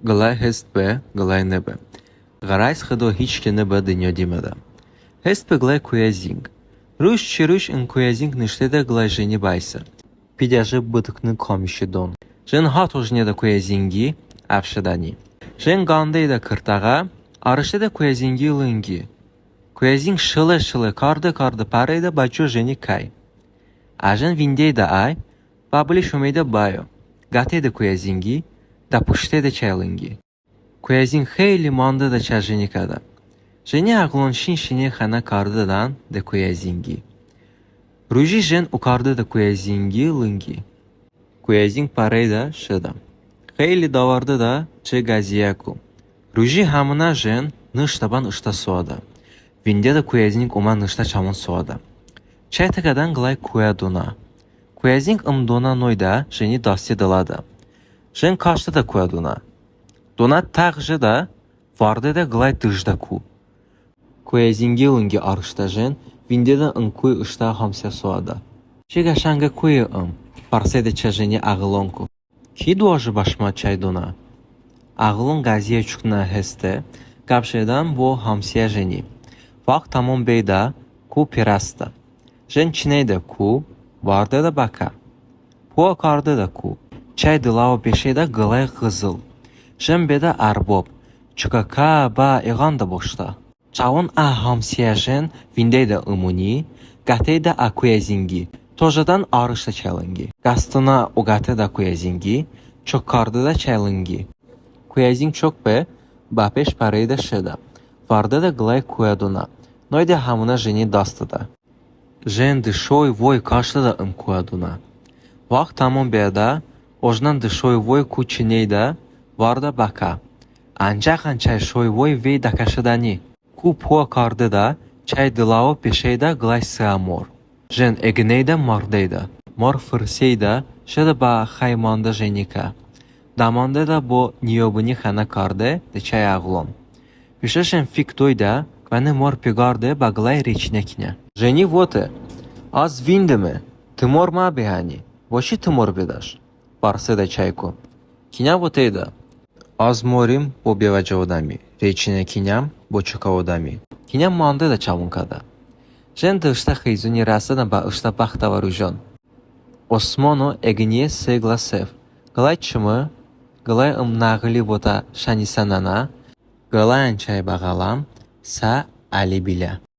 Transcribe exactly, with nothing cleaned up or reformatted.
Qıləy hest be, qıləy nıbe. Ğərəz Xıdo hiç ki nıbe dınyo dimədə. Hest be qıləy kuyə zing. Ruj çı ruj ın kuyə zing nıştedə qıləy jeni bəysə. Pidə jə bıtknı kamışi don. Jen ha tojnedə kuyə zingi, əv şedəni. Jen qandeydə kırtağa, arıştedə kuyə zingi lınqi. Kuyə zing şılə-şılə, kardə-kardə pəreydə bə co jeni kəy. Əjen vindeydə əy, bə bıli şomeydə bəyo. Qəteydə kuyə zingi, dəpıştedə çəy lınqi. Kuyə zing xeyli mandedə çə jeni kədə. Jeni əğılon şin-şine xənə kardedən de kuyə zingi. Ruji jen okardedə kuyə zingi lınqi. Kuyə zing pəreydə şedə. Xeyli dəvardedə çı qəziyəku. Ruji həmonə jen nıştə bən ıştə soədə. Vindedə kuyə zing omə nıştə çəmon soədə. Çəy təkədən qıləy kuyə donə. Kuyə zing ım donə noydə jeni dasti dılədə. Jen kaştedə kuyə donə. Donə təğ jedə, vardedə qıləy dıjdə ku. Kuyə zingi lınqi arıştə jen vindedə ın kuy ıştə hamsiyə soədə. Çı qəşənqə kuye ım? Parsedə çə jeni əğılonku. Ki doə jə bə şımə çəy donə? Əğılon qəziyə çoknə heste, qəp jedən bo hamsiyə jeni. Vaxt tamom beydə, ku pirəstə. Jen çineydə ku, vardedə bə kə. Poə kardedə ku, çəy dıləo beşeydə qıləy ğızıl. Jen bedə ərbob, çokə kə bə eğandə boştə. Çəvon ə hamsiyə jen vindeydə ımoni, qəteydə ə kuyə zingi, tojədən arıştə çəy lınqi. Qəstonə oqətedə kuyə zingi, çok kardedə çəy lınqi. Kuyə zing çok be, bəpeşt pəreydə şedə. Vardedə qıləy kuyə donə. Noydə həmonə jeni dastədə. Jen dı şoy voy kaştedə ım kuyə donə. Vaxt tamom beədə, ojnən dı şoy voy ku çineydə, vardə bə kə. Əncəxən çəy şoy voy vey dəkəşedəni. Ku poə kardedə, çəy dıləo beşeydə qıləy sıə mor. Jen eqıneydə mardeydə. Mor fırseydə, şedə bə xəy mandə jeni kə. Dəmandedə bo niyobıni xənə karde de çəy əğılon. Peşə jen fik doydə, kvəni mor peqarde bə qıləy reçinə kinə. Jeni vote: "Az vindeme, tı mor məbe həni, boçi tı mor bedəş?" parsedə çəyku. Kinə voteydə: "Az morim bo bevəcə odəmi, reçinə kinəm bo çokə odəmi." Kinə mandedə çəvon kədə. Jen dı ıştə xıyzoni rəsedən bə ıştə bəxtəvər rujon. Osmono eqıniye se qılə sef. Qıləy çımı, qıləy ım nəğıli votə Şənisə nənə, qıləyən çəy bəğələm sə Əlibilə.